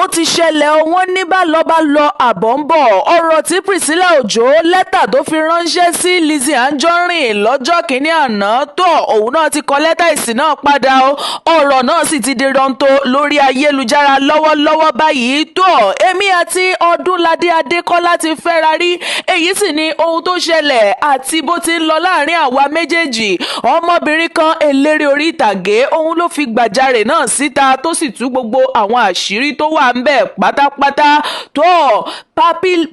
Ó ti ṣẹlẹ̀ o, wọ́n ní bá lọ bá lọ, àbọ̀ ń bọ̀. Ọ̀rọ̀ tí Priscilla Ọjọ́ lẹ́tà tó fi ránṣẹ́ sí Lizzy Anjorin lọ́jọ́ kìíní àná tó, òun náà ti kọ lẹ́tà ìsìn náà padà o. Ọ̀rọ̀ náà sì ti di rántó lórí ayélujára lọ́wọ́lọ́wọ́ báyìí. Tó èmi àti Ọdúnládé Adékọ́lá ti fẹ́ra rí, èyí sì ni ohun tó ṣẹlẹ̀ àti bó ti ń lọ láàrin àwa méjèèjì. Ọmọbìnrin kan, eléré orí ìtàgé, òun ló fi gbàjarè náà síta tó sì tú gbogbo àwọn àṣírí tó wà ń bẹ̀ pátápátá. Tó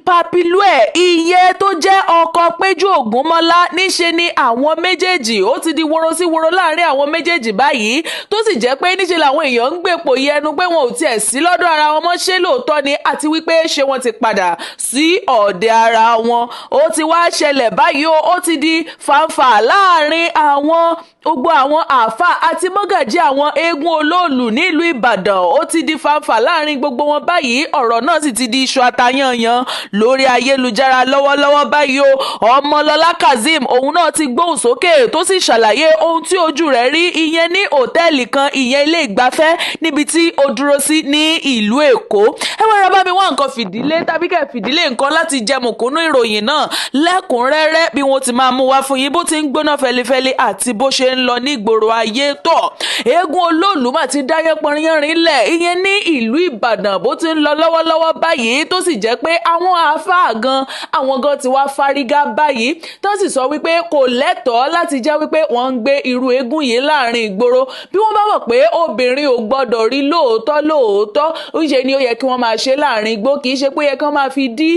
Papilue iye tó jẹ́ ọkọ Péjú Ògúnmọ́lá, níṣe ni àwọn méjèèjì ó ti di woro sí woro láàrin àwọn méjèèjì báyìí, tó sì jẹ́ pé níṣe làwọn èèyàn ń gbèpò yẹnu pé wọn ò tiẹ̀ sí lọ́dọ̀ ara wọn mọ́, ṣé lóòótọ́ ni, àti wípé ṣé wọ́n ti padà sí ọ̀dẹ̀ ara wọn. Ó ti wá ṣẹlẹ̀ báyìí o, ó ti di fàǹfà láàrin àwọn gbogbo àwọn àáfàá àti mọ́gàjí àwọn eégún olóòlù nílùú Ìbàdàn. Ó ti di fàǹfà láàrin gbogbo wọn báyìí. Ọ̀rọ̀ náà sì ti di iṣu atayanyan lórí ayélujára lọ́wọ́lọ́wọ́ báyìí o. Ọmọlọ́lá Kazeem òun náà ti gbóhùn sókè tó sì ṣàlàyé ohun tí ojú rẹ̀ rí, ìyẹn ní òtẹ́ẹ̀lì kan, ìyẹn ilé ìgbafẹ́ níbi tí ó dúró sí ní ìlú Èkó. Ẹ wá ra bá mi wá nǹkan fìdílé tàbí kẹ́ fìdílé nǹkan láti jẹ mùkúnú ìròyìn náà lẹ́kùnrẹ́rẹ́ bí wọ́n ti máa mú wá fún yín, bó ti ń gbóná fẹlifẹli àti bó ṣe ń lọ nígboro ayé. Tọ̀ eégún olóòlù mà ti dáyé pọnrínrìn lẹ̀, ìyẹn ní ìlú Ìbàdàn, bó ti ń lọ lọ́wọ́lọ́wọ́ báyìí, tó sì jẹ́ pé àwọn àáfàá gan, àwọn gan ti wá fárígá báyìí, tó sì sọ wípé kò lẹ́tọ̀ọ́ láti jẹ́ wípé wọ́n ń gbé irú eégún yìí láàrin ìgboro. Bí wọ́n bá mọ̀ pé obìnrin ò gbọ́dọ̀ rí lóòótọ́ lóòótọ́, ńṣe ni ó yẹ kí wọ́n máa ṣe láàrin igbó, kì í ṣe pé yẹ kí wọ́n máa fi dí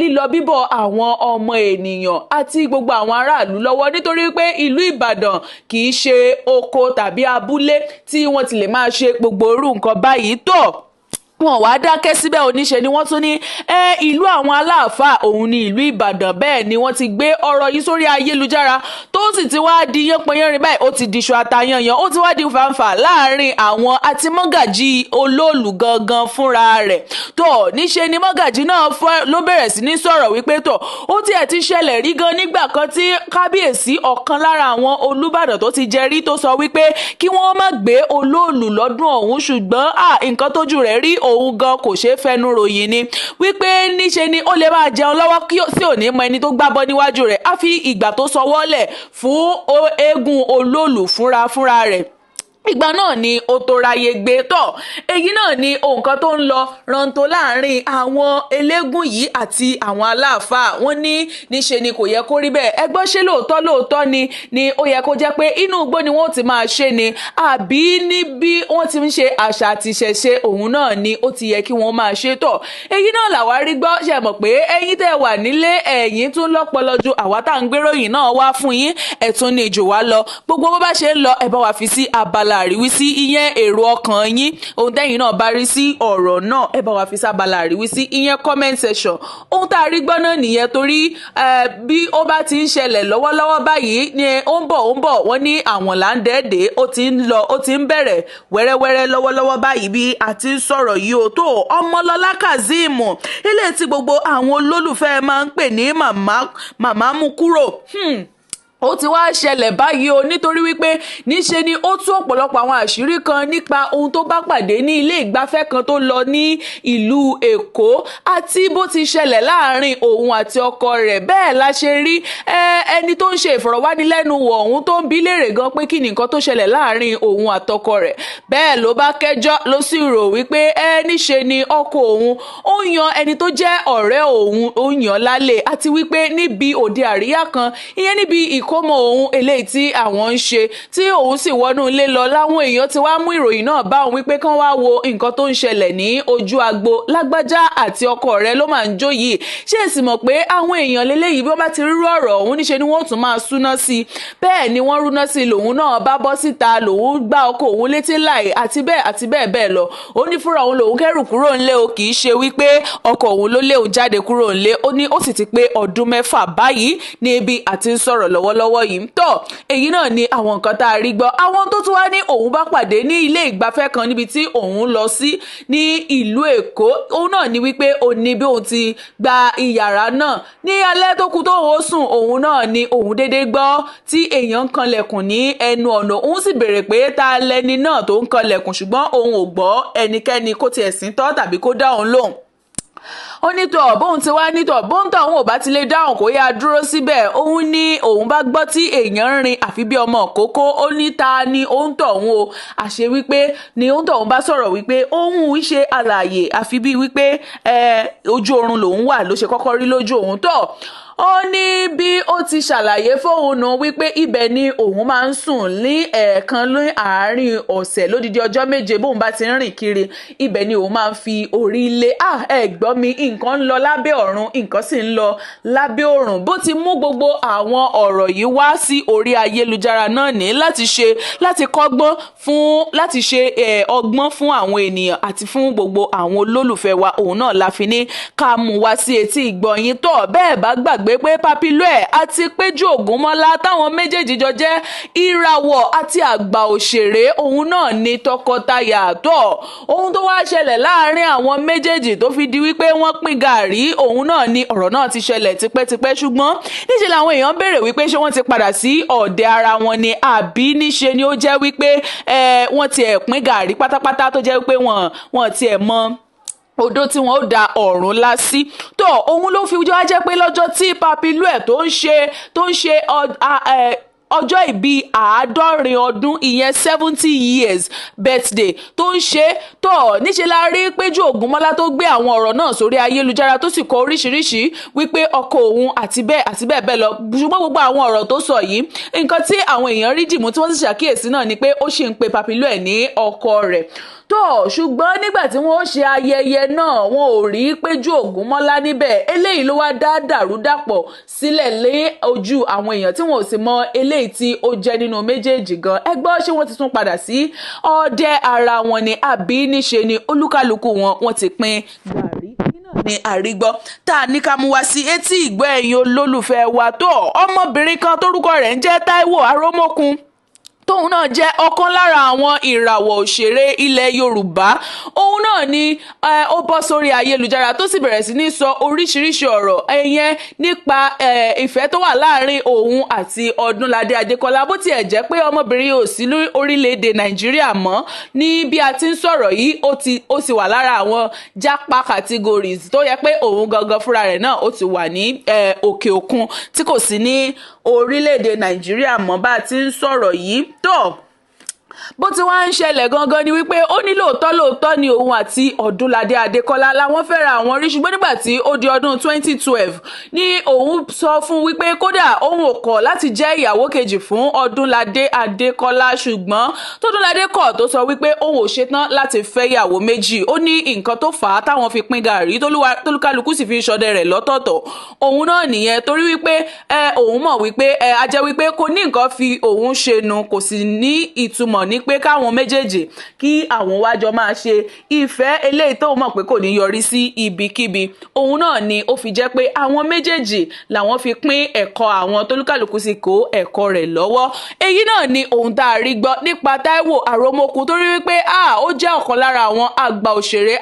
lílọ bíbọ̀ àwọn ọmọ ènìyàn àti gbogbo àwọn aráàlú lọ́wọ́, nítorí pé ìlú Ìbàdàn kì í ṣe oko tàbí abúlé tí wọ́n ti lè máa ṣe gbogbo irú nǹkan báyìí. Tó wọn wá dákẹ́ síbẹ̀, oníṣe ni wọ́n tún ní ìlú àwọn aláàfáà òun ní ìlú Ìbàdàn. Bẹ́ẹ̀ ni wọ́n ti gbé ọ̀rọ̀ yìí sórí ayélujára tó sì ti wá di yánpọnyánrin báyìí. Ó ti di iṣu atayanyan, ó ti wá di fàǹfà láàrin àwọn àti mọ́gàjí olóòlù gangan fúnra rẹ̀. Tó níṣe ni mọ́gàjí náà ló bẹ̀rẹ̀ sí ní sọ̀rọ̀ wípé tó ó tiẹ̀ ti ṣẹlẹ̀ rí gan nígbà kan tí kábíyèsí ọ̀kan lára àwọn Olúbàdàn tó ti jẹ rí tó sọ wípé kí wọ́n má gbé olóòlù lọ́dún ọ̀hún, ṣùgbọ́n nǹkan tójú rẹ̀ rí òun gan kò ṣeé fẹnu ròyìn ni, wípé níṣe ni ó lè máa jẹun lọ́wọ́ kí sí òní mọ ẹni tó gbábọ́ níwájú rẹ̀, á fi ìgbà tó sọwọ́lẹ̀ fún eégún olóòlù fúnra rẹ̀. Ìgbà náà ni ó tó ráyè gbé. Tọ̀ èyí náà ni nǹkan tó ń lọ rántó láàrin àwọn eléégún yìí àti àwọn aláàfáà. Wọ́n ní níṣe ni kò yẹ kó rí bẹ́ẹ̀. Ẹgbọ́n, ṣé lóòótọ́ lóòótọ́ ni ó yẹ kó jẹ́ pé inú igbó ni wọ́n ti máa ṣe ni, àbí níbi wọ́n ti ń ṣe àṣà àti ìṣẹ̀ṣe òun náà ni ó ti yẹ kí wọ́n máa ṣe? Tọ̀ èyí náà làwa rí gbọ́. Ṣe mọ̀ pé ẹ̀yin tẹ́ wà nílé, ẹ̀yin tún lọ́pọlọ ju àwa tá à ń gbéròyìn náà wá fún yín, ẹ̀tún ní jù wá lọ. Gbogbo bó bá ṣe ń lọ, ẹ bá wa fi sí abala àríwísí, ìyẹn èrò ọkàn yín, ohun tẹ́yin náà bá rí sí ọ̀rọ̀ náà, ẹ bá wa fi sábala àríwísí, ìyẹn comment section. Ohun tá a rí gbọ́ náà nìyẹn, torí bí ó bá ti ń ṣẹlẹ̀ lọ́wọ́lọ́wọ́ báyìí ni ó ń bọ̀, ó ń bọ̀. Wọ́n ní àwọn là ń dẹ́ẹ̀dẹ́, ó ti ń lọ, ó ti ń bẹ̀rẹ̀ wẹ́rẹ́wẹ́rẹ́ lọ́wọ́lọ́wọ́ báyìí bí a ti ń sọ̀rọ̀ yìí o. Tó Ọmọlọ́lá Kazeem, ilé tí gbogbo àwọn olólùfẹ́ máa ń pè ní màmá mú kúrò, ó ti wá ṣẹlẹ̀ báyìí o, nítorí wípé níṣe ni ó tú ọ̀pọ̀lọpọ̀ àwọn àṣírí kan nípa ohun tó bá pàdé ní ilé ìgbafẹ́ kan tó lọ ní ìlú Èkó àti bó ti ṣẹlẹ̀ láàrin òun àti ọkọ rẹ̀. Bẹ́ẹ̀ la ṣe rí ẹni tó ń ṣe ìfọ̀rọ̀wánilẹ́nuwò ọ̀hún tó ń bi léèrè gan pé kí ni nǹkan tó ṣẹlẹ̀ láàrin òun àtọkọ rẹ̀. Bẹ́ẹ̀ ló bá kẹ́jọ́, ló sì rò wípé níṣe ni ọkọ òun ó yan ẹni tó jẹ́ ọ̀rẹ́ òun, ó yàn lálẹ́, àti wípé níbi òde àríyá kan, ìyẹn níbi ìkómọ òun eléyìí tí àwọn ń ṣe, tí òun sì wọnú ilé lọ, láwọn èèyàn ti wá mú ìròyìn náà bá òun wípé kán wá wo nǹkan tó ń ṣẹlẹ̀ ní ojú agbo, lágbájá àti ọkọ rẹ̀ ló máa ń jó yìí. Ṣé èsì mọ̀ pé àwọn èèyàn lélẹ́yìí, bí wọ́n bá ti rírú ọ̀rọ̀ ọ̀hún, níṣe ni wọ́n tún máa súná sí i. Bẹ́ẹ̀ ni wọ́n rúná sí i, lòun náà bá bọ́ síta, lòun gbá ọkọ òun létí láì, àti bẹ́ẹ̀ àti bẹ́ẹ̀ bẹ́ẹ̀ lọ. Ó ní fúnra òun lòun kẹ́rù kúrò ńlé o, kì í ṣe wípé ọkọ òun ló lé òun jáde kúrò ńlé. Ó ní ó sì ti pé ọdún 6 báyìí ní ibi àti ń sọ̀rọ̀ lọ́wọ́lọ́wọ́. lọ́wọ́lọ́wọ́ yìí. Tọ́ èyí náà ni àwọn nǹkan tá a rí gbọ́. Àwọn tó tún wá ní òun bá pàdé ní ilé ìgbafẹ́ kan níbi tí òun lọ sí ní ìlú Èkó, òun náà ni wípé ó ní bí òun ti gba ìyàrá náà ní alẹ́ tó kù tóun ó sùn, òun náà ni òun déédéé gbọ́ tí èèyàn ń kanlẹ̀kùn ní ẹnu ọ̀nà. Òun sì béèrè pé ta lẹni náà tó ń kanlẹ̀kùn, ṣùgbọ́n òun ò gbọ́ ẹnikẹ́ni kó tiẹ̀ sí tọ́ tàbí kó dá òun lóhùn. Ó ní tọ̀ bóun ti wá ní tọ̀ bóun tọ̀ òun ò bá ti lè dáhùn kó yá dúró síbẹ̀. Òun ní òun bá gbọ́ tí èèyàn ń rin àfi bí ọmọ kókó. Ó ní ta ni òun tọ̀ òun o, àṣé wípé ni òun tọ̀ òun bá sọ̀rọ̀ wípé òun ń ṣe alààyè àfi bí wípé ojú oorun lòun wà ló ṣe kọ́kọ́ rí lójú òun. Tọ̀ ó ní bí ó ti ṣàlàyé fóun nù wípé ibẹ̀ ni òun máa ń sùn ní ẹ̀ẹ̀kan ní àárín ọ̀sẹ̀ lódidi ọjọ́ 7 bóun bá ti ń rìn kiri, ibẹ̀ ni òun máa ń fi orí lé. Ẹ gbọ́ mi, nǹkan ń lọ lábẹ́ ọ̀run, nǹkan sì ń lọ lábẹ́ òrùn. Bó ti mú gbogbo àwọn ọ̀rọ̀ yìí wá sí orí ayélujára náà ní láti ṣe láti kọ́gbọ́n fún láti ṣe ọgbọ́n fún àwọn ènìyàn àti fún gbogbo àwọn olólùfẹ́ wa, òun náà la fi ní ká mú wá sí etí ìgbọ̀nyín. Tọ̀ bẹ́ẹ̀ bá gbàgbé pé Papilo àti Péjú Ògúnmọ́lá táwọn méjèèjì jọ jẹ́ ìràwọ̀ àti àgbà òṣèré, òun náà ni tọkọtaya. Tọ̀ ohun tó wá ṣẹlẹ̀ láàrin àwọn méjèèjì tó fi di wípé wọ́n pín gàrí, òun náà ni ọ̀rọ̀ náà ti ṣẹlẹ̀ tipẹ́tipẹ́, ṣùgbọ́n níṣẹ́ làwọn èèyàn béèrè wípé ṣé wọ́n ti padà sí ọ̀dẹ̀ ara wọn ni àbí níṣe ni ó jẹ́ wípé wọ́n ti ẹ̀ pín gàrí pátápátá tó jẹ́ wípé wọ́n ti ẹ̀ mọ odó tí wọ́n ó da ọ̀run lá sí. Tó òun ló fi wá jẹ́ pé lọ́jọ́ tí Papilo tó ń ṣe ọjọ́ ìbí 70 ọdún, ìyẹn 70 years birthday tó ń ṣe, tó níṣẹ́ la rí Péjú Ògúnmọ́lá tó gbé àwọn ọ̀rọ̀ náà sórí ayélujára tó sì kọ oríṣiríṣi wípé ọkọ òun àti bẹ́ẹ̀ àti bẹ́ẹ̀ bẹ́ẹ̀ lọ. Ṣùgbọ́n gbogbo àwọn ọ̀rọ̀ tó sọ yìí, nǹkan tí àwọn èèyàn rí dìmú tí wọ́n sì ṣàkíyèsí náà ni pé ó ṣì ń pe Papilo ẹ̀ ní ọkọ rẹ̀. Tó ṣùgbọ́n nígbà tí wọ́n ṣe ayẹyẹ náà, wọn ò rí Péjú Ògúnmọ́lá níbẹ̀. Eléyìí ló wá dá dàrúdàpọ̀ sílẹ̀ lé ojú àwọn èèyàn tí wọn ò sì mọ eléyìí tí ó jẹ́ nínú méjèèjì gan. Ẹ gbọ́, ṣé wọ́n ti tún padà sí ọdẹ ara wọn ni àbí níṣe ni olúkálukú wọn wọ́n ti pín gàrí ní àrígbọ́ tá a ní ká mú wá sí etí ìgbọ́ ẹ̀yin olólùfẹ́ wa? Tó ọmọbìnrin kan tórúkọ rẹ̀ ń jẹ́ Táíwò Arómọ́kun, tóun náà jẹ́ ọ̀kan lára àwọn ìràwọ̀ òṣèré ilẹ̀ Yorùbá, òun náà ni ó bọ́ sórí ayélujára tó sì bẹ̀rẹ̀ sí ní sọ oríṣiríṣi ọ̀rọ̀ ẹ̀yẹn nípa ìfẹ́ tó wà láàrin òun àti Ọdúnládé Adékọ́lá. Bó tiẹ̀ jẹ́ pé ọmọbìnrin yóò sí ní orílẹ̀-èdè Nàìjíríà mọ́ ní bí a ti ń sọ̀rọ̀ yìí, ó sì wà lára àwọn jápa categories tó yẹ pé òun gangan fúnra rẹ̀ náà ó ti wà ní òkè òkun tí kò sí ní orílẹ̀-èdè Nàìjíríà mọ́ bá a ti ń sọ̀rọ̀ yìí. Tó bó ti wá ń ṣẹlẹ̀ gangan ni wípé ó ní lóòótọ́ lóòótọ́ ni òun àti Ọdúnládé Adékọ́lá làwọn fẹ́ra àwọn rí, ṣùgbọ́n nígbà tí ó di ọdún 2012 ni òun sọ fún wípé kódà òun ò kọ̀ láti jẹ́ ìyàwó kejì fún Ọdúnládé Adékọ́lá, ṣùgbọ́n tọ́dúnládé kọ̀ tó sọ wípé òun ò ṣetán láti fẹ́ ìyàwó méjì. Ó ní nǹkan tó fà á táwọn fi pín gàrí tólúkálukú sì fi ń ṣọdẹ rẹ̀ lọ́tọ̀ọ̀tọ̀ òun náà nìyẹn, torí wípé òun mọ̀ wípé a jẹ́ wípé kò ní nǹkan fi òun ṣe nu, kò sì ní ìtumọ̀ ní pé káwọn méjèèjì kí àwọn wá jọ máa ṣe ìfẹ́ eléyìí tóun mọ̀ pé kò ní yọrí sí ibikíbi. Òun náà ni ó fi jẹ́ pé àwọn méjèèjì làwọn fi pín ẹ̀kọ́ àwọn, tólúkàlùkù sì kó ẹ̀kọ́ rẹ̀ lọ́wọ́. Èyí náà ni ohun tá a rí gbọ́ nípa Táíwò Àròmọkù, torí wípé ó jẹ́ ọ̀kan lára àwọn àgbà òṣèré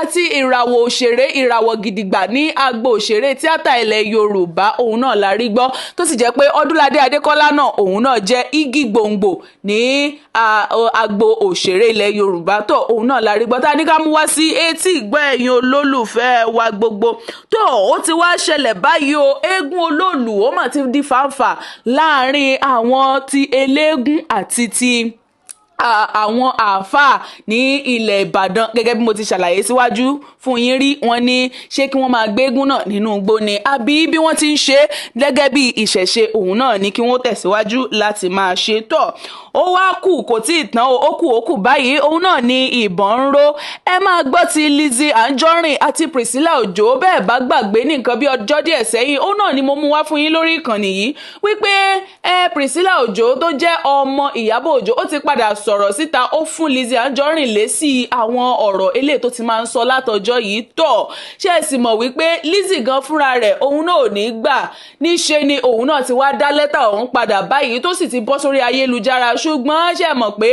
àti ìràwọ̀ òṣèré, ìràwọ̀ gidigba ní agbo òṣèré tíátà ilẹ̀ Yorùbá. Òun náà la rí gbọ́ tó sì jẹ́ pé Ọdúnládé Adékọ́lá náà, òun náà jẹ́ igi gbòǹgbò ní agbo òṣèré ilẹ̀ Yorùbá. Tó òun náà la rí gbọ́ tá a ní ká mú wá sí etí ìgbọ́ ẹ̀yin olólùfẹ́ wa gbogbo. Tó ó ti wá ṣẹlẹ̀ báyìí o, eégún olóòlù ó mà ti di fàǹfà láàrin àwọn ti eléégún àti ti àwọn àáfàá ní ilẹ̀ Ìbàdàn. Gẹ́gẹ́ bí mo ti ṣàlàyé síwájú fún yín rí, wọ́n ní ṣé kí wọ́n máa gbégún náà nínú igbó ni àbí bí wọ́n ti ń ṣe gẹ́gẹ́ bí ìṣẹ̀ṣe, òun náà ni kí wọ́n tẹ̀síwájú láti máa ṣe. Tọ̀ ó wá kù, kò tí ì tán o, ó kù, ó kù báyìí, òun náà ni ìbọn ń ró. Ẹ máa gbọ́ ti Lizzy Anjorin àti Priscilla Òjó. Bẹ́ẹ̀ bá gbàgbé, ní nǹkan bí ọjọ́ díẹ̀ sẹ́yìn, òun náà ni mo mú wá fún yín lórí ìkànnì yìí wípé ẹ Priscilla Òjó tó jẹ́ ọmọ Ìyábọ̀ Òjó, ó ti padà sọ̀rọ̀. sọ̀rọ̀ síta, ó fún Lizzy Anjorin lésì àwọn ọ̀rọ̀ eléyìí tó ti máa ń sọ látọjọ́ yìí. Tọ̀, ṣé ẹ sì mọ̀ wípé Lizzy gan fúnra rẹ̀, òun náà ò ní gbà. Níṣe ni òun náà ti wá dá lẹ́tà ọ̀hún padà báyìí, tó sì ti bọ́ sórí ayélujára. Ṣùgbọ́n ṣe mọ̀ pé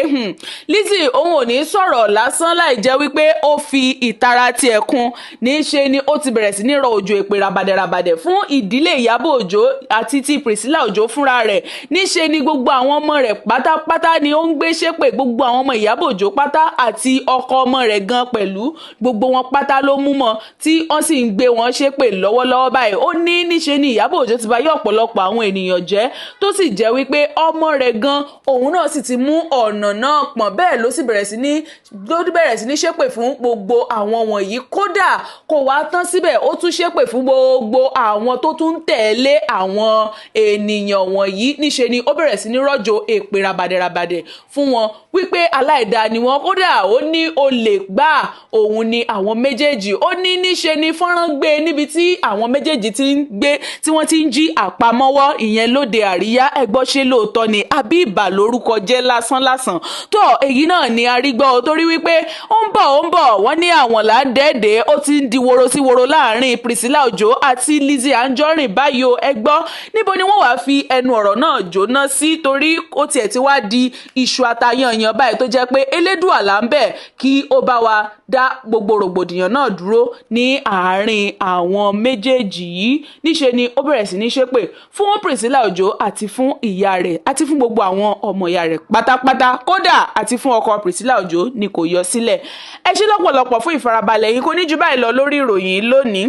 Lizzy òun ò ní sọ̀rọ̀ lásán láì jẹ́ wípé ó fi ìtara tiẹ̀ kún. Níṣe ni ó ti bẹ̀rẹ̀ sí ní rọ òjò èpè rabàdẹ̀rabàdẹ̀ fún ìdílé Ìyábọ̀ Òjó àti ti Priscilla Òjó fúnra rẹ̀. Níṣe ni gbogbo àwọn ọmọ rẹ̀ pátápátá ni ó ń gbé ṣépè, gbogbo àwọn ọmọ Ìyábọ̀ Òjó pátá àti ọkọ ọmọ rẹ̀ gan pẹ̀lú, gbogbo wọn pátá ló mú mọ́ tí wọ́n sì ń gbé wọn ṣépè lọ́wọ́lọ́wọ́ báyìí. Ó ní níṣe ni Ìyábọ̀ Òjó ti bayé ọ̀pọ̀lọpọ̀ àwọn ènìyàn jẹ́, tó sì jẹ́ wípé ọmọ rẹ̀ gan òun náà sì ti mú ọ̀nà náà pọ̀n. Bẹ́ẹ̀ ló sì bẹ̀rẹ̀ sí ní ṣépè fún gbogbo àwọn wọ̀nyí. Kódà kò wá tán síbẹ̀, ó tún ṣépè fún gbogbo àwọn tó tún tẹ̀lé àwọn ènìyàn wọ̀nyí. Níṣe ni ó bẹ̀rẹ̀ sí ní rọ̀jò èpè rabàdẹ̀rabàdẹ̀ fún wọn wípé aláìdáa ni wọn. Kódà ó ní olè gbà òun ni àwọn méjèèjì. Ó ní níṣe ni fọ́nrán gbé níbi tí àwọn méjèèjì ti ń gbé, tí wọ́n ti ń jí àpamọ́wọ́ ìyẹn lóde àríyá. Ẹ gbọ́, ṣé lóòótọ́ ni àbí ìbà lórúkọ jẹ́ lásán lásán? Tó èyí náà ni a rí gbọ́, torí wípé ó ń bọ̀, ó ń bọ̀, wọ́n ní àwọn là ń dẹ́ẹ̀dẹ́. Ó ti ń di woro sí woro láàrin Priscilla Òjó àti Lizzy Anjorin báyìí o. Ẹ gbọ́, níbo ni wọ́n wàá fi ẹnu ọ̀rọ̀ náà jóná sí? Torí ó tiẹ̀ ti wá di iṣu atayanyan báyìí, tó jẹ́ pé Elédùà là ń bẹ̀ kí ó bá wa dá gbogbo rògbòdìyàn náà dúró ní àárín àwọn méjèèjì yìí. Níṣe ni ó bẹ̀rẹ̀ sí ní ṣépè fún Priscilla Òjó àti fún ìyá rẹ̀ àti fún gbogbo àwọn ọmọ ìyá rẹ̀ pátápátá, kódà àti fún ọkọ Priscilla Òjó ni kò yọ sílẹ̀. Ẹ ṣé lọ́pọ̀lọpọ̀ fún ìfarabalẹ̀ yín. Kò ní ju báyìí lọ lórí ìròyìn lónìí.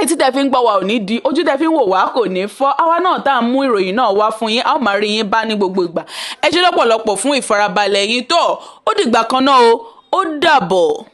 Etí tẹ́ fi ń gbọ́ wa ò ní di, ojú tẹ́ fi ń wò wá kò ní fọ́. Àwa náà tá à ń mú ìròyìn náà wá fún yín, a ó máa rí yín bá ní gbogbo ìgbà. Ẹ ṣé lọ́pọ̀lọpọ̀ fún ìfarabalẹ̀ yín. Tó ó dìgbà kan náà o, ó dàbọ̀.